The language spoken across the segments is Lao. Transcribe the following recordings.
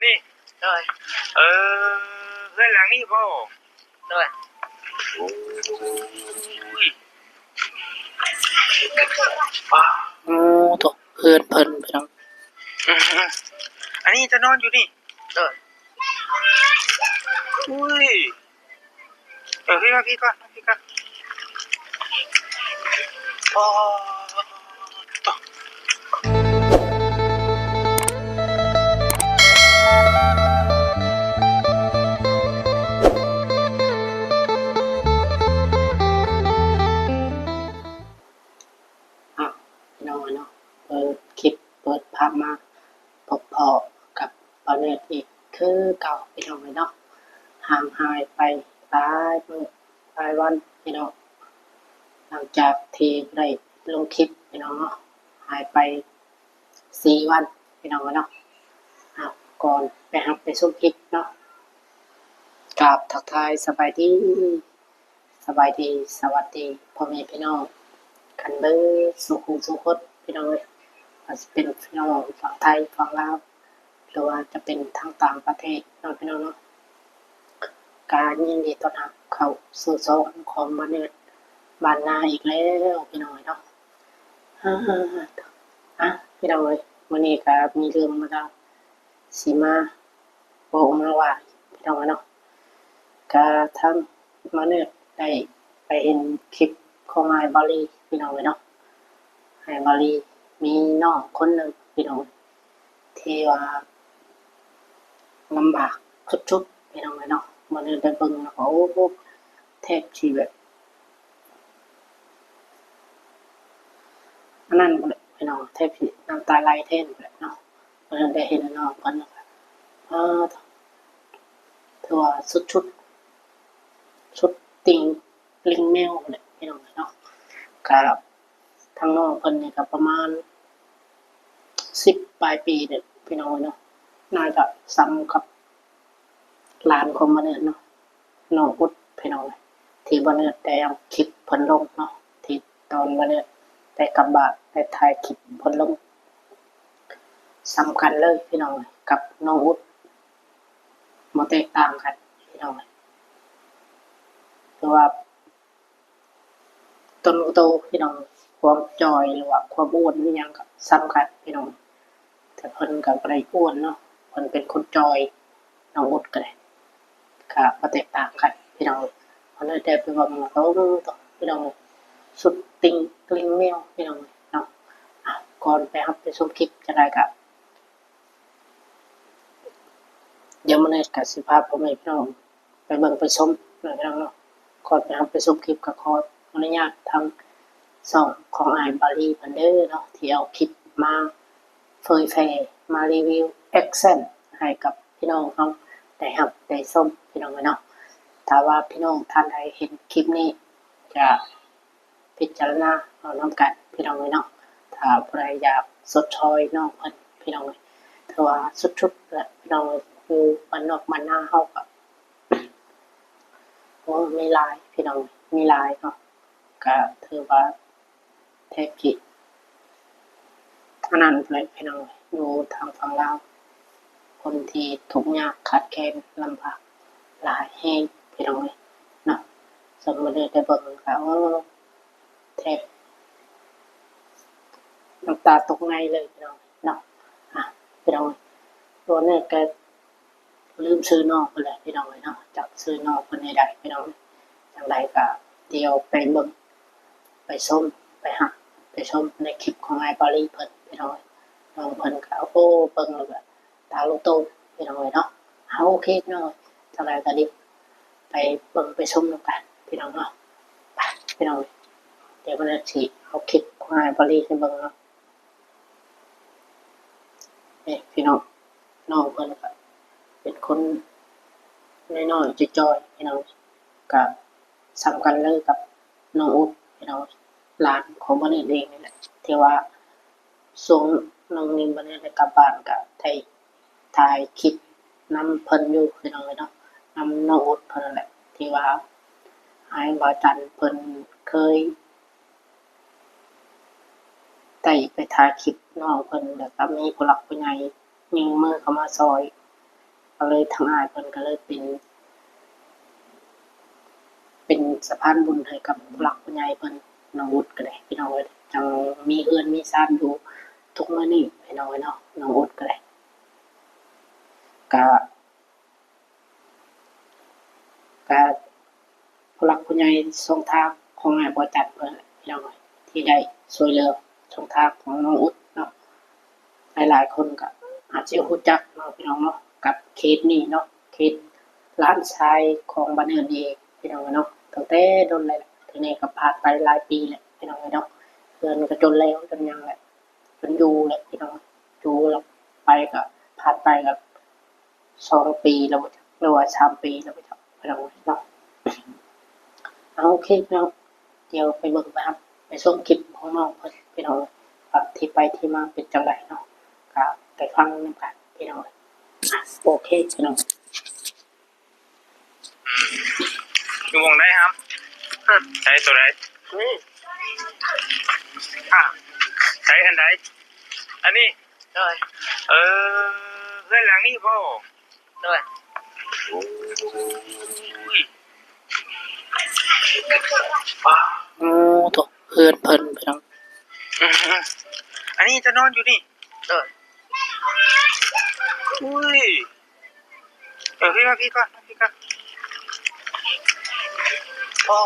ນີ້ ໂດຍ ເອີ ເຮືອນຫຼັງນີ້ບໍ່? ໂດຍ ໂອ້ຍ ວ້າວ ໂອ້ ໂທ້ ເຮືອນເພິ່ນພີ່ນ້ອງ ອືມ ອັນນີ້ຈະນອນຢູ່ນີ້? ໂດຍ ອຸ້ຍ ເອີ ມາພີ້ກ່ອນ ມາພີ້ກ່ອນ ອໍ ໂທ້ ອ້າວ ພີ່ນ້ອງເອີຍເນາະ ເປີດຄລິບ ເປີດພາບມາ ພົບພໍ້ກັບບ່າວເນີດອີກຄືເກົ່າ ພີ່ນ້ອງເອີຍເນາະ. ຫ່າງຫາຍໄປຫຼາຍມື້ຫຼາຍວັນ ພີ່ນ້ອງ ຫຼັງຈາກທີ່ບໍ່ໄດ້ລົງຄລິບ ພີ່ນ້ອງເນາະ ຫາຍໄປສີ່ວັນ ພີ່ນ້ອງເອີຍເນາະ. ເອົາ ກ່ອນໄປຮັບໄປຊົມຄລິບເນາະ ກາບທັກທາຍສະບາຍດີ ສະບາຍດີ ສະຫວັດດີ ພໍ່ແມ່ພີ່ນ້ອງກັນເບິດສູ່ຜູ້ສູ່ຄົນ ພີ່ນ້ອງເອີຍ ວ່າຊິເປັນພີ່ນ້ອງຝັ່ງໄທ ຝັ່ງລາວ ຫຼືວ່າຈະເປັນທາງຕ່າງປະເທດເນາະ ພີ່ນ້ອງເນາະ. ກະຍິນດີຕ້ອນຮັບເຂົ້າສູ່ຊ່ອງຂອງບ່າວເນີດບ້ານນາອີກແລ້ວ ພີ່ນ້ອງເອີຍເນາະ. ອາ ອາ ພີ່ນ້ອງເອີຍ ມື້ນີ້ກະມີເລື່ອງມາເລົ່າ ຊິມາ ເວົ້າມາວ່າ ພີ່ນ້ອງເອີຍເນາະ ກະທາງມາເນີດໄດ້ໄປເຫັນຄລິບຂອງອ້າຍບາລີ ພີ່ນ້ອງເອີຍເນາະ. ອ້າຍບາລີມີນ້ອງຄົນໜຶ່ງ ພີ່ນ້ອງ ທີ່ວ່າລຳບາກສຸດໆ ພີ່ນ້ອງເອີຍເນາະ. ມາເນີດໄດ້ເບິ່ງແລ້ວກໍ ໂອ້ ແທບຊິແບບ ອັນນັ້ນພຸ້ນແຫຼະ ພີ່ນ້ອງ ແທບຊິນ້ຳຕາໄຫຼແທນພຸ້ນແຫຼະເນາະ. ເພິ່ນໄດ້ເຫັນນ້ອງເພິ່ນ ເອີ ຖືວ່າສຸດໆ ສຸດຕິ່ງລິງແມວແຫຼະ ພີ່ນ້ອງເນາະ. ກະທາງນ້ອງເພິ່ນນີ້ກະປະມານສິບປາຍປີແຫຼະ ພີ່ນ້ອງເນາະ. ໜ້າຈະສ່ຳກັບຫຼານຂອງມາເນີດເນາະ. ນ້ອງອຸດ ພີ່ນ້ອງ ທີ່ບ່າວເນີດໄດ້ເອົາຄລິບເພິ່ນລົງເນາະ ທີ່ຕອນບ່າວເນີດໄດ້ກັບບ້ານ ໄດ້ຖ່າຍຄລິບເພິ່ນລົງ ສ່ຳກັນເລີຍ ພີ່ນ້ອງ ກັບນ້ອງອຸດ ບໍ່ແຕກຕ່າງກັນ ພີ່ນ້ອງ. ຄືວ່າ ຕົນໂຕ ພີ່ນ້ອງ ຄວາມຈ່ອຍ ຫຼືວ່າຄວາມອ້ວນອີ່ຫຍັງກໍສ່ຳກັນ ພີ່ນ້ອງ. ແຕ່ເພິ່ນກໍບໍ່ໄດ້ອ້ວນເນາະ ເພິ່ນເປັນຄົນຈ່ອຍ ນ້ອງອຸດກໍໄດ້ ກໍບໍ່ແຕກຕ່າງກັນ ພີ່ນ້ອງ. ເພິ່ນໄດ້ໄປເບິ່ງ ໂອ້ ພີ່ນ້ອງ ສຸດຕິ່ງລິງແມວ ພີ່ນ້ອງເນາະ. ອ່ະ ກ່ອນໄປຮັບໄປຊົມຄລິບ ຈັ່ງໃດກໍ ດຽວມື້ນີ້ກໍຊິພາຜີແມ່ພີ່ນ້ອງໄປເບິ່ງໄປຊົມເນາະ ພີ່ນ້ອງເນາະ. ກ່ອນໄປຮັບໄປຊົມຄລິບ ກໍຂໍອະນຸຍາດທາງຊ່ອງຂອງອ້າຍບາລີເພິ່ນເດີເນາະ ທີ່ເອົາຄລິບມາເຜີຍແຜ່ ມາຣີວິວແອັກຊັນໃຫ້ກັບພີ່ນ້ອງເຮົາໄດ້ຮັບໄດ້ຊົມ ພີ່ນ້ອງເອີຍເນາະ. ຖ້າວ່າພີ່ນ້ອງທ່ານໃດເຫັນຄລິບນີ້ ຈະ ພິຈາລະນາເອົານຳກັນ ພີ່ນ້ອງເອີຍເນາະ. ຖ້າຜູ້ໃດຢາກຊົດຊ່ອຍນ້ອງເພິ່ນ ພີ່ນ້ອງເອີຍ ຖືວ່າສຸດໆແຫຼະ ພີ່ນ້ອງເອີຍ. ຢູ່ບ້ານນອກບ້ານນາເຮົາກໍ ໂອ້ ມີຫຼາຍ ພີ່ນ້ອງເອີຍ ມີຫຼາຍເນາະ. ກໍຖືວ່າແທບຊິ ອັນນັ້ນແຫຼະ ພີ່ນ້ອງເອີຍ ຢູ່ທາງຝັ່ງລາວ ຄົນທີ່ທຸກຍາກຂາດແຄນລຳບາກຫຼາຍແຮງ ພີ່ນ້ອງເອີຍເນາະ. ສ່ວນມື້ນີ້ໄດ້ເບິ່ງກໍ ໂອ້ ແທບນ້ຳຕາຕົກໃນເລີຍ ພີ່ນ້ອງເນາະ. ອ່ະ ພີ່ນ້ອງ ຕົວນີ້ກໍ ລືມຊື່ນ້ອງເພິ່ນແຫຼະ ພີ່ນ້ອງເອີຍເນາະ ຈຳຊື່ນ້ອງເພິ່ນໃຫ້ໄດ້ ພີ່ນ້ອງ. ຈັ່ງໃດກໍດຽວໄປເບິ່ງ ໄປຊົມ ໄປຮັບໄປຊົມໃນຄລິບຂອງອ້າຍບາລີເພິ່ນ ພີ່ນ້ອງ. ນ້ອງເພິ່ນກໍ ໂອ້ ເບິ່ງແລ້ວກໍຕາລຸໂຕ ພີ່ນ້ອງເອີຍເນາະ. ເອົາ ໂອເຄ ພີ່ນ້ອງ ຈັ່ງໃດກໍດຽວໄປເບິ່ງໄປຊົມນຳກັນ ພີ່ນ້ອງເນາະ. ໄປ ພີ່ນ້ອງ ດຽວມື້ນີ້ຊິເອົາຄລິບຂອງອ້າຍບາລີໃຫ້ເບິ່ງເນາະ. ນີ້ພີ່ນ້ອງ ນ້ອງເພິ່ນກໍເປັນຄົນນ້ອຍໆ ຈ່ອຍໆ ພີ່ນ້ອງ ກໍສ່ຳກັນເລີຍກັບນ້ອງອຸດ ພີ່ນ້ອງ ຫຼານຂອງບ່າວເນີດເອງນີ້ແຫຼະ ທີ່ວ່າຊ່ວງໜຶ່ງນີ້ບ່າວເນີດໄດ້ກັບບ້ານ ກໍໄດ້ຖ່າຍຄລິບນຳເພິ່ນຢູ່ ພີ່ນ້ອງເອີຍເນາະ ນຳນ້ອງອຸດເພິ່ນນັ້ນແຫຼະ ທີ່ວ່າອ້າຍບ່າວຈັນເພິ່ນເຄີຍ ໄດ້ໄປຖ່າຍຄລິບນ້ອງເພິ່ນ ແລ້ວກໍມີຜູ້ຫຼັກຜູ້ໃຫຍ່ຍື່ນມືເຂົ້າມາຊ່ອຍ ກໍເລີຍທາງອ້າຍເພິ່ນກໍເລີຍເປັນ ເປັນສະພານບຸນໃຫ້ກັບຜູ້ຫຼັກຜູ້ໃຫຍ່ເພິ່ນ ນ້ອງອຸດກໍໄດ້ ພີ່ນ້ອງເອີຍ ຈັ່ງມີເຮືອນມີຊານຢູ່ທຸກມື້ນີ້ ພີ່ນ້ອງເອີຍເນາະ ນ້ອງອຸດກໍໄດ້ ກະ ກະຜູ້ຫຼັກຜູ້ໃຫຍ່ຊ່ອງທາງຂອງອ້າຍບໍ່ຈັນເພິ່ນ ພີ່ນ້ອງເອີຍ ທີ່ໄດ້ຊ່ວຍເຫຼືອຊ່ອງທາງຂອງນ້ອງອຸດເນາະ ຫຼາຍໆຄົນກໍອາດຊິຮູ້ຈັກເນາະ ພີ່ນ້ອງເນາະ ກັບເຂດນີ້ເນາະ ເຂດຫຼານຊາຍຂອງບ້ານເຮືອນນີ້ເອງ ພີ່ນ້ອງເອີຍເນາະ ຕັ້ງແຕ່ດົນແລ້ວ ທີນີ້ກໍຜ່ານໄປຫຼາຍປີແລ້ວ ພີ່ນ້ອງເອີຍເນາະ ເຮືອນກໍຈົນແລ້ວຈົນຫຍັງແລ້ວ ຈົນຢູ່ແລ້ວ ພີ່ນ້ອງ ຢູ່ແລ້ວ ໄປກໍ ຜ່ານໄປກໍ ສອງປີແລ້ວບໍ່ຈັກ ຫຼືວ່າສາມປີແລ້ວບໍ່ຈັກ ພີ່ນ້ອງເນາະ ເອົາ ໂອເຄ ພີ່ນ້ອງ ດຽວໄປເບິ່ງໄປຮັບ ໄປຊົມຄລິບຂອງນ້ອງເພິ່ນ ພີ່ນ້ອງ ວ່າທີ່ໄປທີ່ມາເປັນຈັ່ງໃດເນາະ ກໍໄປຟັງນຳກັນ ພີ່ນ້ອງ ໂອເຄ ພີ່ນ້ອງ. ຢູ່ໝ່ອງໃດຫຳ? ໃສໂຕໃດ? ນີ້ ອ່າ ໃສອັນໃດ? ອັນນີ້? ໂດຍ ເອີ ເຮືອນຫຼັງນີ້ບໍ່? ໂດຍ ໂອ້ຍ ວ້າວ ໂອ້ ໂຕ ເຮືອນເພິ່ນ ພີ່ນ້ອງ ອືມ ອັນນີ້ຈະນອນຢູ່ນີ້? ໂດຍ ອຸ້ຍ ເອີ ພີ່ມາ ພີ່ກ່ອນ ພີ່ກ່ອນ ອໍ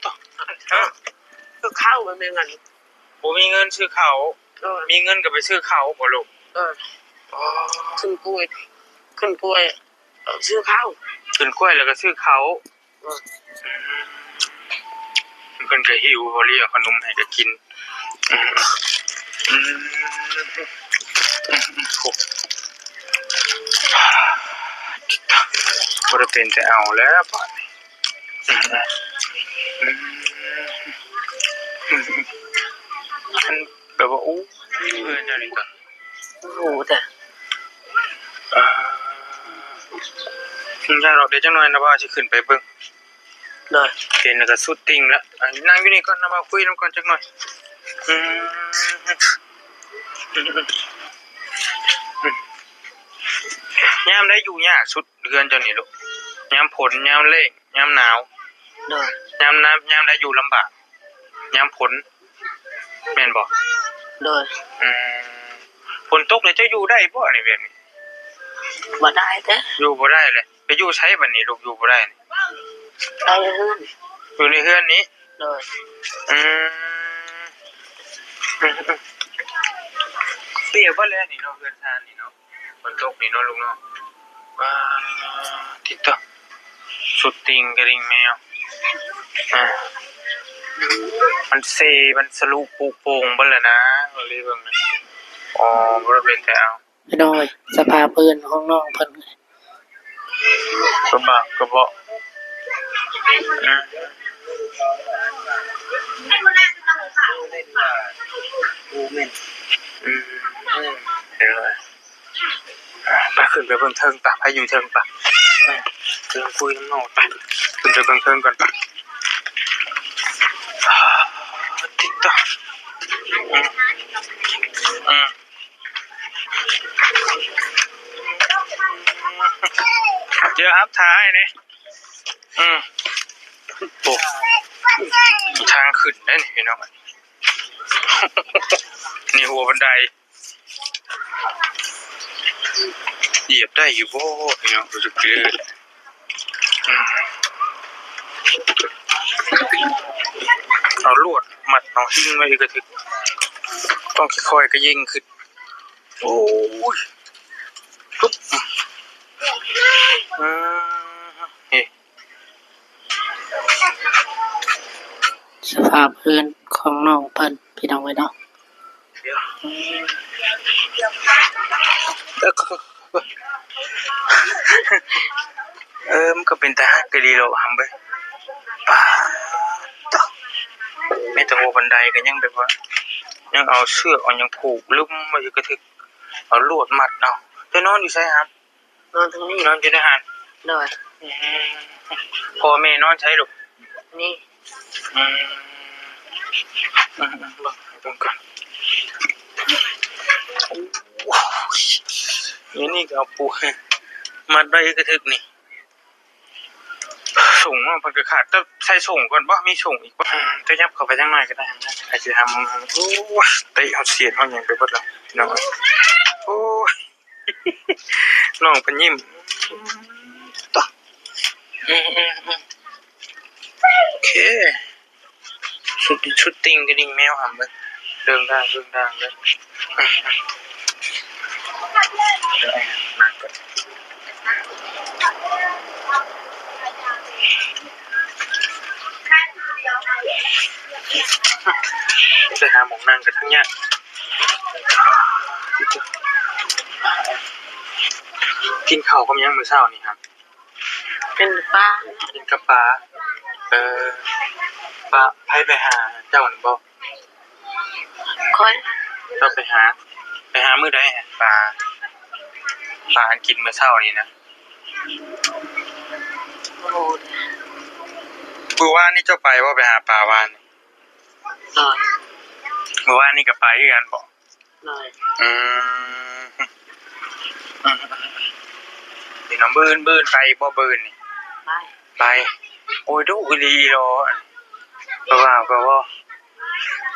ໂຕ ຮະ ຄືເຂົ້າມັນແມ່ນຫຍັງ? ບໍ່ມີເງິນຊື້ເຂົ້າ ເອີ ມີເງິນກໍໄປຊື້ເຂົ້າບໍ່ລູກ? ເອີ ອໍ ຂຶ້ນກ້ວຍ ຂຶ້ນກ້ວຍ ເອີ ຊື້ເຂົ້າ ຂຶ້ນກ້ວຍແລ້ວກໍຊື້ເຂົ້າ ເອີ ອືມ ເພິ່ນກໍຫິວ ພໍລີເອົາຂະໜົມໃຫ້ກໍກິນ ອືມ ອືມ ໂອ້ ບໍ່ໄດ້ເປັນແຕ່ເອົາແລ້ວບາດນີ້. ອືມ ອືມ ອັນແບບວ່າ ໂອ້ ເຮືອນເຈົ້ານີ້ກໍ ໂອ້ ແຕ່ ອ່າ ຍັງດອກ ດຽວຈັກໜ່ອຍນະບ່າວຊິຂຶ້ນໄປເບິ່ງ ໂດຍ ເຫັນແລ້ວກໍສຸດຕິ່ງລະ ອ່າ ນັ່ງຢູ່ນີ້ກ່ອນນະບ່າວ ຄຸຍນຳກ່ອນຈັກໜ່ອຍ ອືມ ອືມ ອືມ ຍາມໃດຢູ່ຍາກສຸດ ເຮືອນເຈົ້ານີ້ລູກ? ຍາມຝົນ ຍາມແລ້ງ ຍາມໜາວ? ໂດຍ ຍາມ ຍາມໃດຢູ່ລຳບາກ? ຍາມຝົນ ແມ່ນບໍ່? ໂດຍ ອືມ ຝົນຕົກນີ້ເຈົ້າຢູ່ໄດ້ບໍ່ນີ້ ແບບນີ້? ບໍ່ໄດ້ເດ້ ຢູ່ບໍ່ໄດ້ແຫຼະ ໄປຢູ່ໃສບັດນີ້ລູກ ຢູ່ບໍ່ໄດ້ນີ້? ໄປເຮືອນ ຢູ່ໃນເຮືອນນີ້? ໂດຍ ອືມ ອືມ ອືມ ເປຍເບິດແລ້ວນີ້ເນາະ ເຮືອນຊານນີ້ເນາະ. ຝົນຕົກນີ້ເນາະລູກເນາະ ປາດ ຕິດຕໍ່ ສຸດຕີນກະດິ່ງແມວ ອ່າ ມັນເຊ ມັນສະລຸປຸໂປ່ງເບິດແລ້ວນະ ເລີຍເບິ່ງນະ ອໍ ບໍ່ໄດ້ເປັນແຕ່ເອົາ ພີ່ນ້ອງເອີຍ ສະພາບເຮືອນຂອງນ້ອງເພິ່ນ ກະບະກະເບາະ ອືມ ອືມ ເອີ ໄປ ຂຶ້ນໄປເບິ່ງເທິງປະ ໃຜຢູ່ເທິງປະ ເອີ ເທິງຄຸຍນຳນ້ອງປະ ຂຶ້ນໄປເບິ່ງເທິງກ່ອນປະ ຕິດຕໍ່ ອືມ ອືມ ດຽວຮັບຖ່າຍແດ່ ອືມ ໂອ້ ທາງຂຶ້ນເດ້ນີ້ພີ່ນ້ອງ ນີ້ຫົວບັນໄດ ຢຽບໄດ້ຢູ່ບໍ່ພີ່ນ້ອງ ຮູ້ສຶກເລີຍ ອືມ ເອົາລວດມັດເອົາຫິ້ງໄວ້ກະຖືກ ຕ້ອງຄ່ອຍໆກະເຢັ່ງຂຶ້ນ ໂອ້ຍ ປຶບ ອືມ ເອີ ສະພາບເຮືອນຂອງນ້ອງເພິ່ນ ພີ່ນ້ອງເອີຍເນາະ ເອີ ມັນກະເປັນຕາຮັກອີ່ຫຼີໂລະຫຳເອີຍ ປາດໂທ້ ແມ້ແຕ່ຫົວບັນໄດກະຍັງແບບວ່າ ຍັງເອົາເຊືອກເອົາຫຍັງຜູກລຶ້ມໄວ້ຢູ່ກະຖືກ ເອົາລວດມັດເອົາ ເຈົ້ານອນຢູ່ໃສຫຳ? ນອນທາງນີ້ ນອນຢູ່ໃນຫັ້ນ ໂດຍ ອືມ ພໍ່ແມ່ນອນໃສລູກ? ນີ້ ອືມ ເບິ່ງ ເບິ່ງກ່ອນ ໂອ້ຍ ນີ້ກໍເອົາປູກມັດໄວ້ກະທຶກນີ້. ສູງເນາະ ເພິ່ນກໍຂາດແຕ່ໃສ່ສູງກ່ອນບໍ? ມີສູງອີກບໍ? ອືມ ຈະຫຍັບເຂົ້າໄປທາງໃນກໍໄດ້ນະ ໃຜຊິຫາມອງ. ໂອ້ຍ ເຕະເຮົາສຽດເຮົາຫຍັງໄປເບິດລະ ພີ່ນ້ອງເອີຍ. ໂອ້ຍ ນ້ອງເພິ່ນຍິ້ມ ຕະ ອືມໆໆ ໂອເຄ. ຊຸດ ຊຸດຕິ່ງກະດິ່ງແມວຫຳເບິ່ງ ເດີງດາງເດີງດາງເລີຍ. ອືມ ດຽວໃຫ້ນາງນັ່ງກ່ອນ ໄປຫາໝ່ອງນັ່ງກັນທັງຍາກ. ກິນເຂົ້າກັບຫຍັງມື້ເຊົ້ານີ້ຫຳ? ກິນປາ ກິນກັບປາ. ເອີ ປາ ໃຜໄປຫາເຈົ້ານັ້ນບໍ? ຂ້ອຍ. ເຈົ້າໄປຫາ ໄປຫາມື້ໃດຫະ? ປາ ປາອັນກິນມື້ເຊົ້ານີ້ນະ. ໂອ້ ມື້ວານນີ້ເຈົ້າໄປບໍ່ ໄປຫາປາວານນີ້? ໂດຍ. ມື້ວານນີ້ກໍໄປຄືກັນບໍ? ໂດຍ. ອືມ ອືມໆໆ ພີ່ນ້ອງ ມື້ອື່ນ ມື້ອື່ນໄປບໍ່? ມື້ອື່ນນີ້ ໄປ ໄປ. ໂອ້ຍ ດຸອີ່ຫຼີເນາະ ບໍ່ວ່າກໍບໍ່.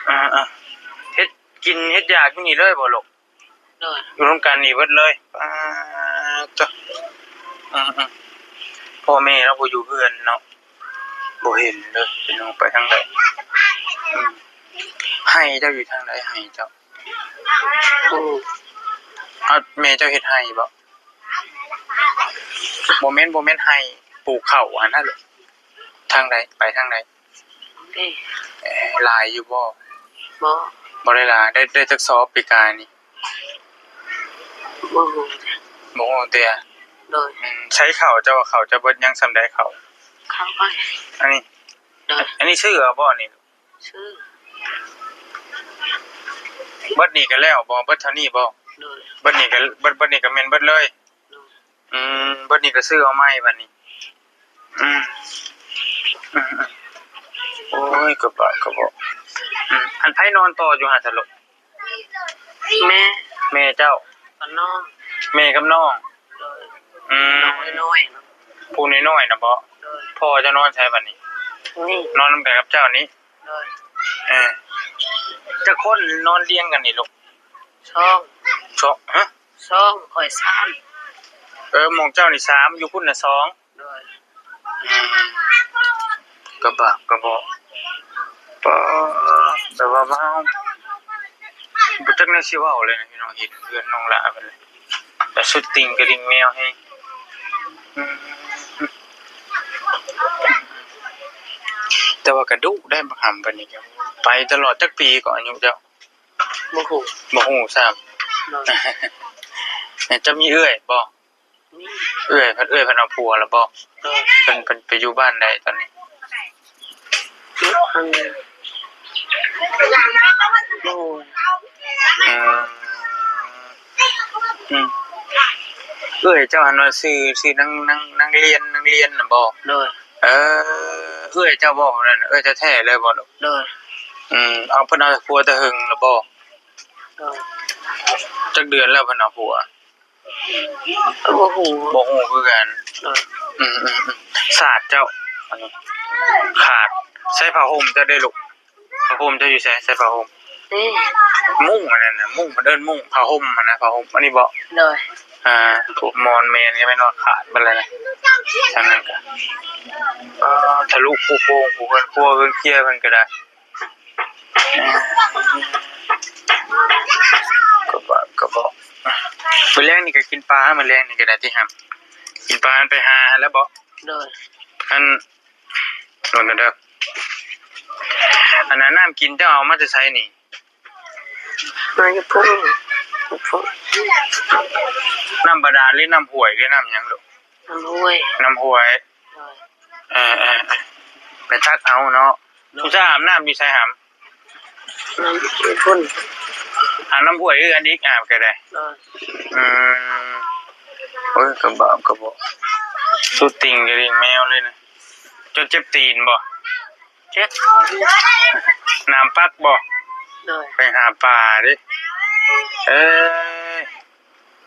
ເອີໆ ເຮັດກິນເຮັດຢາກຢູ່ນີ້ເລີຍບໍ່ລູກ? ໂດຍ. ຢູ່ນຳກັນນີ້ເບິດເລີຍ. ປາດໂທ້ ອືມໆ ພໍ່ແມ່ລາວບໍ່ຢູ່ເຮືອນເນາະ ບໍ່ເຫັນເດີ ພີ່ນ້ອງ ໄປທາງໃດ? ອືມ ໄຮ່ເຈົ້າຢູ່ທາງໃດ? ໄຮ່ເຈົ້າ ໂອ້ ເອົາ ແມ່ເຈົ້າເຮັດໄຮ່ບໍ? ບໍ່ແມ່ນ ບໍ່ແມ່ນໄຮ່ປູກເຂົ້າຫັ້ນນະລູກ. ທາງໃດ? ໄປທາງໃດ? ເອີ ຫຼາຍຢູ່ບໍ່? ບໍ່ ບໍ່ໄດ້ຫຼາຍ. ໄດ້ ໄດ້ຈັກສອບປີກາຍນີ້? ບໍ່ຮູ້ ບໍ່ຮູ້ເທື່ອ. ໂດຍ. ອືມ ໃຊ້ເຂົ້າ ເຈົ້າວ່າເຂົ້າເຈົ້າເບິດຍັງສ່ຳໃດເຂົ້າ? ເຂົ້າໄປ ອັນນີ້ ໂດຍ. ອັນນີ້ຊື້ເອົາບໍ່ນີ້? ຊື້. ເບິດນີ້ກໍແລ້ວບໍ່? ເບິດເທົ່ານີ້ບໍ່? ໂດຍ. ເບິດນີ້ກໍ ເບິດ ເບິດນີ້ກໍແມ່ນເບິດເລີຍ? ໂດຍ. ອືມ ເບິດນີ້ກໍຊື້ເອົາໃໝ່ບັດນີ້. ອືມ ອືມໆ ໂອ້ຍ ກະບາກກະເບາະ. ອືມ ອັນໃຜນອນຕໍ່ຢູ່ຫັ້ນຊະລູກ? ແມ່ ແມ່ເຈົ້າ ກັບນ້ອງ ແມ່ກັບນ້ອງ. ໂດຍ. ອືມ ນ້ອງນ້ອຍໆ ຜູ້ນ້ອຍໆນະບໍ? ໂດຍ. ພໍ່ເຈົ້ານອນໃສບັດນີ້? ນີ້ ນອນນຳກັນກັບເຈົ້ານີ້? ໂດຍ. ເອີ ຈັກຄົນນອນລຽງກັນນີ້ລູກ? ສອງ ສອງ ຮະ? ສອງ ຂ້ອຍສາມ. ເອີ ໝ່ອງເຈົ້ານີ້ສາມ ຢູ່ພຸ້ນນະສອງ. ໂດຍ. ອືມ ກະບາກກະເບາະ ປາ ແຕ່ວ່າ ວ້າວ ບໍ່ຈັກແນວຊິເວົ້າເລີຍພີ່ນ້ອງ ເຫັນເຮືອນນ້ອງຫຼ້າເພິ່ນ ແຕ່ສຸດຕິ່ງກະດິ່ງແມວແຮງ. ອືມ ແຕ່ວ່າກະດຸໄດ໋ ບັກຫຳເພິ່ນນີ້ ໄປຕະຫຼອດ. ຈັກປີກໍອາຍຸເຈົ້າ? ບໍ່ຮູ້ ບໍ່ຮູ້ຊ້ຳ. ໂດຍ. ເຈົ້າມີເອື້ອຍບໍ່? ເອື້ອຍເພິ່ນ ເອື້ອຍເພິ່ນເອົາຜົວແລ້ວບໍ່? ໂດຍ. ເພິ່ນ ເພິ່ນໄປຢູ່ບ້ານໃດຕອນນີ້? ຢູ່ອັນ ໂດຍ. ອືມ ອືມ ເອື້ອຍເຈົ້າຫັ້ນວ່າຊື່ ຊື່ນາງ ນາງ ນາງລຽນ ນາງລຽນນະບໍ່? ໂດຍ. ເອີ ເອື້ອຍເຈົ້າບໍ່ນັ້ນ ເອື້ອຍແທ້ໆເລີຍບໍ່ລູກ? ໂດຍ. ອືມ ເອົາ ເພິ່ນເອົາຜົວແຕ່ເຫິງແລ້ວບໍ່? ໂດຍ. ຈັກເດືອນແລ້ວເພິ່ນເອົາຜົວ? ກໍບໍ່ຮູ້ ບໍ່ຮູ້ຄືກັນ. ໂດຍ. ອືມໆໆ ສາດເຈົ້າ ອັນນີ້ຂາດ. ໃສ່ຜ້າຫົ່ມເຈົ້າເດ້ລູກ? ຜ້າຫົ່ມເຈົ້າຢູ່ໃສ? ໃສ່ຜ້າຫົ່ມ ນີ້ ມຸ້ງອັນນັ້ນນະ ມຸ້ງ ເພິ່ນເອີ້ນມຸ້ງ ຜ້າຫົ່ມຫັ້ນນະ ຜ້າຫົ່ມ ອັນນີ້ບໍ່? ໂດຍ. ອ່າ ພວກໝອນແມ່ນກໍແມ່ນວ່າຂາດເບິດແລ້ວນະ ຊັ້ນນັ້ນກະ ເອີ ທະລຸປູໂປ່ງ ຜູ້ເຮືອນຄົວເຮືອນເຄຍເພິ່ນກໍໄດ້. ກະບາກກະບາກ ມື້ແລງນີ້ກໍກິນປາ ມື້ແລງນີ້ກໍໄດ້ຕິຫຳ ກິນປາ ມັນໄປຫາຫັ້ນແລ້ວບໍ່? ໂດຍ. ອັນ ໂດນເດີ ອັນນັ້ນ ນ້ຳກິນເຈົ້າເອົາມາແຕ່ໃສນີ້? ມາຢູ່ພຸ້ນ ຢູ່ພຸ້ນ. ນ້ຳບາດານ ຫຼື ນ້ຳຫ້ວຍ ຫຼື ນ້ຳຫຍັງລູກ? ນ້ຳຫ້ວຍ ນ້ຳຫ້ວຍ. ໂດຍ. ເອີໆ ໄປຕັກເອົາເນາະ. ໂດຍ. ຜູ້ຊາຍອາບນ້ຳຢູ່ໃສຫຳ? ອາບຢູ່ພຸ້ນ ອາບນ້ຳຫ້ວຍຄືກັນອີກ ອາບກໍໄດ້. ໂດຍ. ອືມ ໂອ້ຍ ກະບາບກະບອກ ສຸດຕິ່ງກະດິ່ງແມວເລີຍນະ. ເຈົ້າເຈັບຕີນບໍ່? ເຈັບ ໜາມປັກບໍ່? ໂດຍ. ໄປຫາປາເດ້. ເອີຍ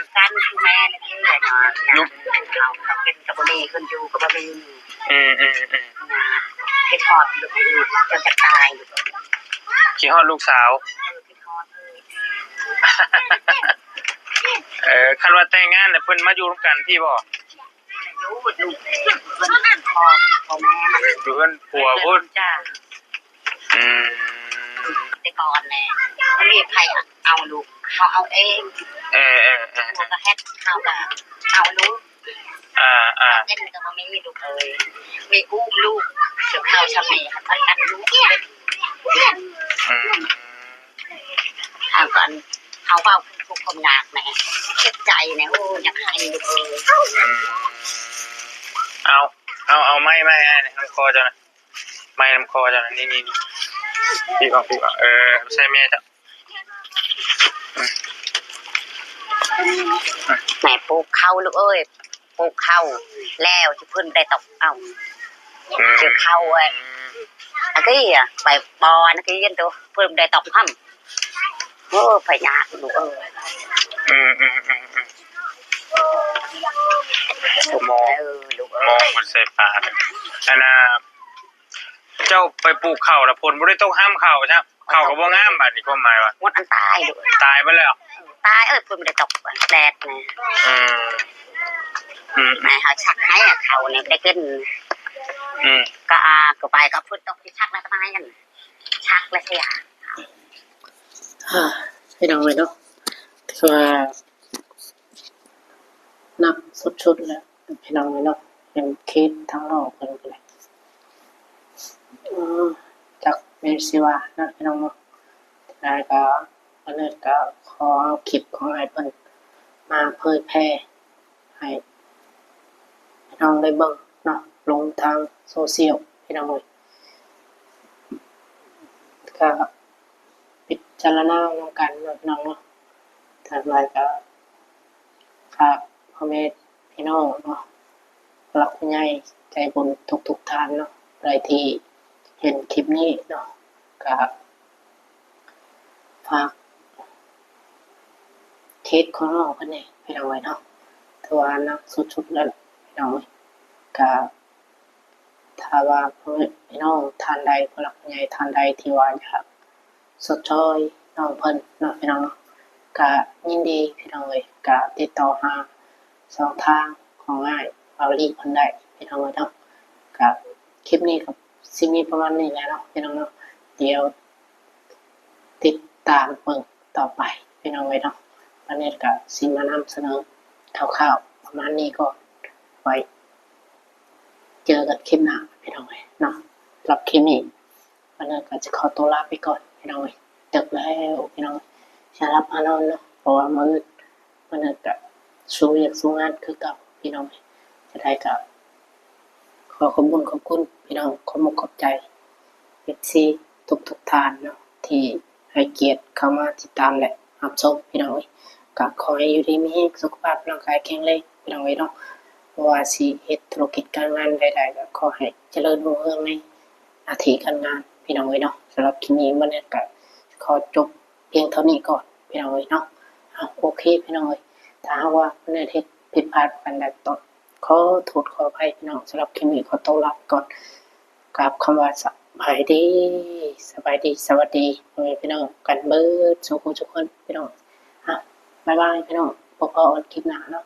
ນ ກັນຄືແມ່ນີ້ແຫຼະເນາະ ລູກ ເຂົາ ເຂົາເປັນກະບໍ່ມີ ເພິ່ນຢູ່ກະບໍ່ມີ ອືມໆໆ ຄິດຮອດລູກ ລູກຈົນຈະຕາຍ ຄິດຮອດລູກສາວ ເອີ ຄິດຮອດ ເອີ ຄັນວ່າແຕ່ງງານແລ້ວ ເພິ່ນມາຢູ່ນຳກັນພີ້ບໍ່? ຢູ່ ຢູ່ເຮືອນພໍ່ ພໍ່ແມ່ ຢູ່ເຮືອນຜົວພຸ້ນ ຈ້າ ອືມ ແຕ່ກ່ອນແຫຼະ ບໍ່ມີໃຜເອົາລູກ ເຮົາເອົາເອງ ເອີໆໆ ຜົວກະເຮັດ ເຮົາກະເອົາລູກ ອ່າໆ ເປັນກະບໍ່ມີລູກເອີຍ ມີອຸ້ມລູກ ເຈົ້າເຂົາຊຳນີ້ ຄັນກັນລູກ ອືມ ເອົາກ່ອນ ເຮົາເວົ້າທຸກຄວາມຍາກແດ່ ເຈັບໃຈແດ່ ໂອ້ ຢາກໄຫ້ລູກເອີຍ. ອືມ ເອົາ ເອົາ ເອົາໄມ້ ໄມ້ໃຫ້ນຳຄໍເຈົ້ານະ ໄມ້ນຳຄໍເຈົ້ານະ ນີ້ໆ ປີກອອກ ປີກອອກ ເອີ ໃສ່ແມ່ເຈົ້າ. ແມ່ປູກເຂົ້າລູກເອີຍ ປູກເຂົ້າແລ້ວຊິເພິ່ນໄດ້ຕອກເອົາ ອືມ ຊິເຂົ້າເອີຍ ອັນນີ້ອະ ໄປບໍ່ອັນນີ້ໂຕ ເພິ່ນໄດ້ຕອກຫ້ຳ ໂອ້ ພະຍາດລູກເອີຍ. ອືມໆໆໆ ມອງ ເອີ ລູກເອີຍ ມອງມັນໃສ່ປາ ອັນນ່າ ເຈົ້າໄປປູກເຂົ້າລະ ຝົນບໍ່ໄດ້ຕົກຫ້ຳເຂົ້າຊ້ຳ ເຂົ້າກໍບໍ່ງາມບາດນີ້ ຄວາມໝາຍວ່າ ໝົດອັນຕາຍ ຕາຍເບິດແລ້ວ ຕາຍເອີຍ ເພິ່ນບໍ່ໄດ້ຕົກ ແດດນີ້ ອືມ ອືມ ໃຫ້ເຮົາຊັກໃຫ້ເຂົານີ້ໄດ້ກິນ ອືມ ກໍ ອາ ກໍໄປກໍຝົນຕົກຊິຊັກແລ້ວຕາຍຫັ້ນ ຊັກແລ້ວເສຍ ອາ ພີ່ນ້ອງເອີຍເນາະ ຖືວ່າໜັກສຸດໆແລ້ວ ພີ່ນ້ອງເອີຍເນາະ ເປັນເຂດທາງນອກເພິ່ນກໍໄດ້ ອືມ ຈັກແມ່ນຊິວ່ານະ ພີ່ນ້ອງເນາະ ຈັ່ງໃດກໍ ອັນນີ້ກໍຂໍເອົາຄລິບຂອງອ້າຍເພິ່ນມາເຜີຍແຜ່ໃຫ້ພີ່ນ້ອງໄດ້ເບິ່ງເນາະ ລົງທາງໂຊຊຽວ ພີ່ນ້ອງເອີຍ ກໍພິຈາລະນານຳກັນເນາະ ພີ່ນ້ອງເນາະ ທາງຫຼາຍກໍ ຝາກພໍ່ແມ່ພີ່ນ້ອງເນາະ ຜູ້ຫຼັກຜູ້ໃຫຍ່ໃຈບຸນທຸກໆທ່ານເນາະ ໃຜທີ່ເຫັນຄລິບນີ້ເນາະ ກະຝາກເຄສຂອງນ້ອງເພິ່ນແດ່ ພີ່ນ້ອງເອີຍເນາະ ຖືວ່າໜັກສຸດໆແລ້ວ ພີ່ນ້ອງເອີຍ ກະ ຖ້າວ່າພໍ່ແມ່ພີ່ນ້ອງທ່ານໃດ ຜູ້ຫຼັກຜູ້ໃຫຍ່ທ່ານໃດທີ່ວ່າຢາກຊົດຊ່ອຍນ້ອງເພິ່ນເນາະ ພີ່ນ້ອງເນາະ ກະຍິນດີ ພີ່ນ້ອງເອີຍ ກະຕິດຕໍ່ຫາຊ່ອງທາງຂອງອ້າຍເບົາລີເພິ່ນໄດ້ ພີ່ນ້ອງເອີຍເນາະ ກະຄລິບນີ້ກໍຊິມີປະມານນີ້ແຫຼະເນາະ ພີ່ນ້ອງເນາະ ດຽວຕິດຕາມເບິ່ງຕໍ່ໄປ ພີ່ນ້ອງເອີຍເນາະ ບາດນີ້ກໍຊິມານຳສະເໜີຄ່າວໆປະມານນີ້ກ່ອນ ໄວ້ ເຈີກັນຄລິບໜ້າ ພີ່ນ້ອງເອີຍເນາະ ສຳລັບຄລິບນີ້ ວັນນີ້ກໍຈະຂໍຕົວລາໄປກ່ອນ ພີ່ນ້ອງເອີຍ ດຶກແລ້ວ ພີ່ນ້ອງເອີຍ ຊິຫຼັບຫານອນເນາະ ເພາະວ່າມື້ອື່ນ ວັນນີ້ກໍສູ້ວຽກສູ້ງານຄືເກົ່າ ພີ່ນ້ອງເອີຍ ຈັ່ງໃດກໍຂໍຂອບບຸນຂອບຄຸນ ພີ່ນ້ອງ ຂອບອົກຂອບໃຈ ເອັຟຊີ ທຸກໆທ່ານເນາະ ທີ່ໃຫ້ກຽດເຂົ້າມາຕິດຕາມ ແລະ ຮັບຊົມ ພີ່ນ້ອງເອີຍ ກໍຂໍໃຫ້ຢູ່ດີມີແຮງ ສຸຂະພາບຮ່າງກາຍແຂງແຮງ ພີ່ນ້ອງເອີຍເນາະ ບໍ່ວ່າຊິເຮັດທຸລະກິດການງານໃດໆ ກໍຂໍໃຫ້ຈະເລີນຮຸ່ງເຮືອງໃນໜ້າທີ່ການງານ ພີ່ນ້ອງເອີຍເນາະ ສຳລັບຄລິບນີ້ ມື້ນີ້ກໍຂໍຈົບພຽງເທົ່ານີ້ກ່ອນ ພີ່ນ້ອງເອີຍເນາະ ເອົາ ໂອເຄ ພີ່ນ້ອງເອີຍ ຖ້າຫາກວ່າມື້ນີ້ເຮັດຜິດພາດປະການໃດກໍຕ້ອງ ຂໍໂທດຂໍອະໄພ ພີ່ນ້ອງ ສຳລັບຄລິບນີ້ຂໍຕົວລາໄປກ່ອນ ກາບຄຳວ່າສະບາຍດີ ສະບາຍດີ ສະຫວັດດີ ພໍ່ແມ່ພີ່ນ້ອງກັນເບິດສູ່ຜູ້ສູ່ຄົນ ພີ່ນ້ອງ ເອົາ ບາຍບາຍ ພີ່ນ້ອງ ພົບພໍ້ກັນຄລິບໜ້າເນາະ.